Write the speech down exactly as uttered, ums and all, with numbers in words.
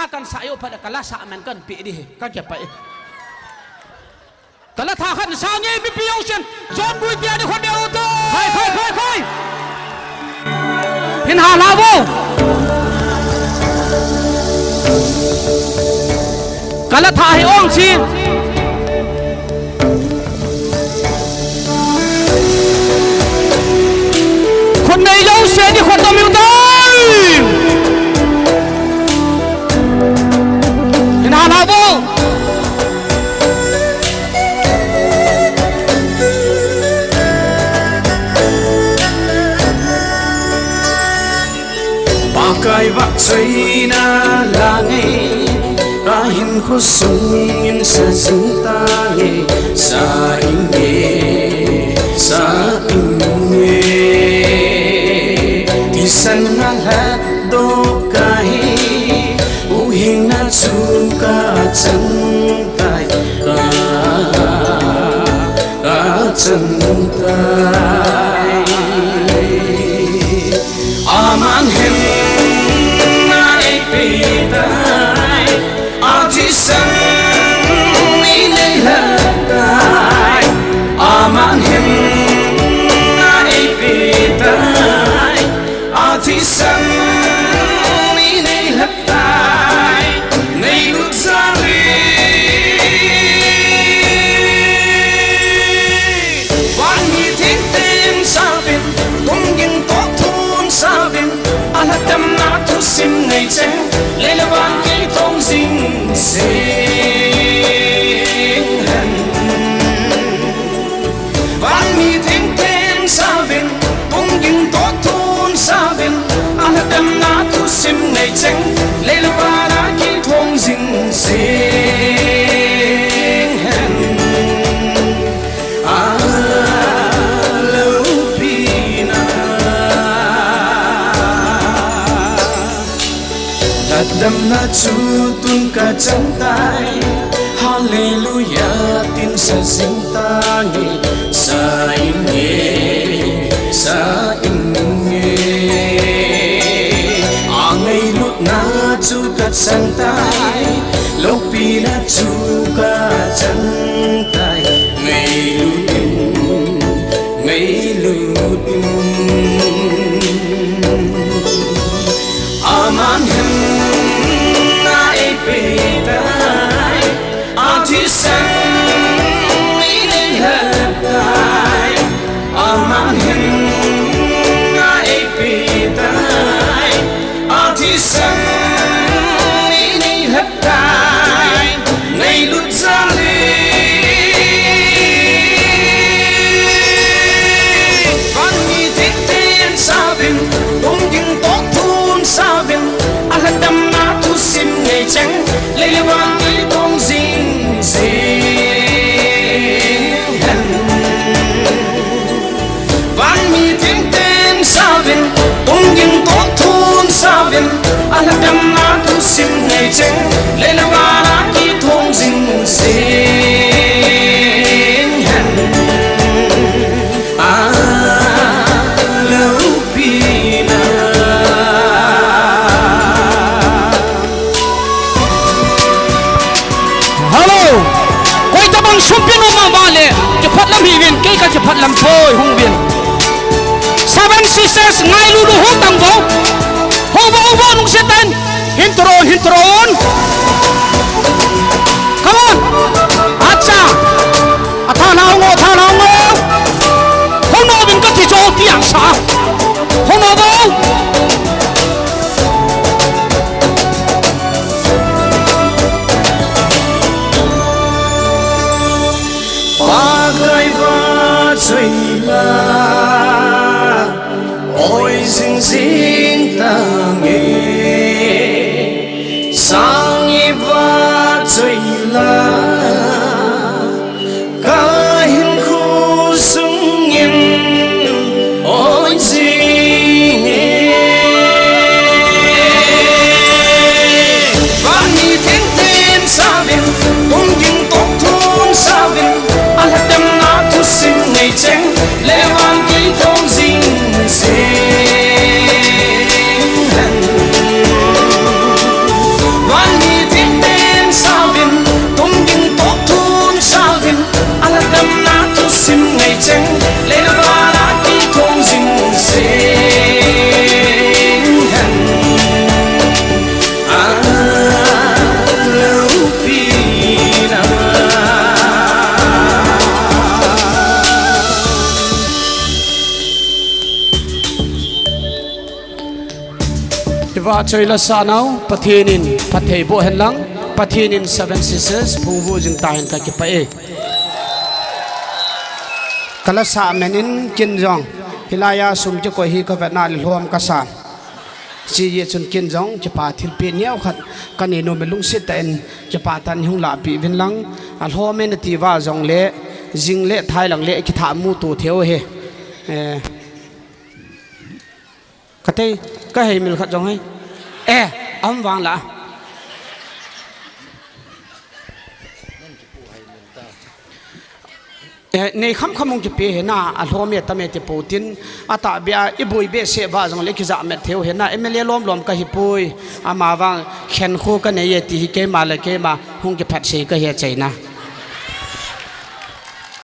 Kan sa yo pha le, ka la sa man kan pe di hi, ka ke pa e. Ka la tha khan sa nge mi pi yo chen, John Bui tia di khon de o to. Khai, khai, khai, khai. Hin ha la bo. Ka la tha hi ong chi. Khun nei lo se ni khun to miu tai. Hin ha la bo. Pakai vahchoina la nge, ka hinkho sung in sa jing tange, sa inge, sa inge. Thisan na lhatdoh kahi, huhhingna chu ka chang tai, ka, ka chang tai. Aman hinna eipe tai, athisan in eilhat tai. Aman hinna eipe tai, athisan in eilhat tai. Ngailut jal in. Van mi thengte in sa uvin, tungging toh thun sa uvin, alhahdamna thusim nei cheng, lei le van kithong jing jing hen. Van mi thengte in sa uvin, tungging toh thun sa uvin, alhahdamna thusim nei cheng, lei le van a kithong jing jing hen. A loupina. Lhahdamna chu tun ka chang tai, Hallelujah tin sa jing tange, sa inge, sa inge. A ngailutna chu ka chang tai, loupina chu ka chang tai, ngailut in, ngailut in. Aman hinna eipe tai, athisan in eilhat tai. Aman hinna eipe tai, athisan in eilhat tai. Ngailut jal in. Van mi thengte in sa uvin, tungging toh thun sa uvin, alhahdamna thusim nei cheng, lei le van kithong jing jing hen. Van mi thengte in sa uvin, tungging toh thun sa uvin, alhahdamna thusim nei cheng, lei le van a kithong jing jing hen. A loupina. Hello. Koi tabang sum pi nom mang ba le, kiphat lam hi uvin, kei ka kiphat lam thoi hung uvin. Seven Sisters, ngailut u, hung tang vo. Hung vo, hung vo, nung setan. Hin tron, hin tron. Come on. Acha. Atha na ngo, atha na ngo. Hung nom in ka ti jo ti ang sa. Hung nom vo. Pakai vahchoi la, oi jing jing tange. Sang i vahchoi la, ka hinkho sung in oi jing e. Van mi thengte in sa uvin, tungging toh thun sa uvin, alhahdamna thusim nei cheng, lei le van kithong jing jing hen. Van Achoi la sa nau, Pathen in phatthei boh hen lang, Pathen in Seven Sisters phungvuh jing ta hen, kakipah e. Ka la sa men in kin jong, hilai a sum kikoi hi ka vet na le lhom ka sa. Chijeh chun kin jong kipa thilpeh neo khat ka nei nom e, lungset tah in kipa tah in hung lahpeh uvin lang, alhom e nati uva jongle, jing le thai lang le kithah mu to thei u ahi. Eh, Ka tei, ka hei mil khat jong hei. Eh, aum vang la. Eh, nei kham kham hung kipe hih in, alhom e tam e ti pou tin, atahbeh a, i boi behseh uva jongle kijah met thei u hih in, M L A lom lom ka hi poi, ama vang khenkho ka nei e ti hi keima le keima hung kiphatsei ka hi achaina.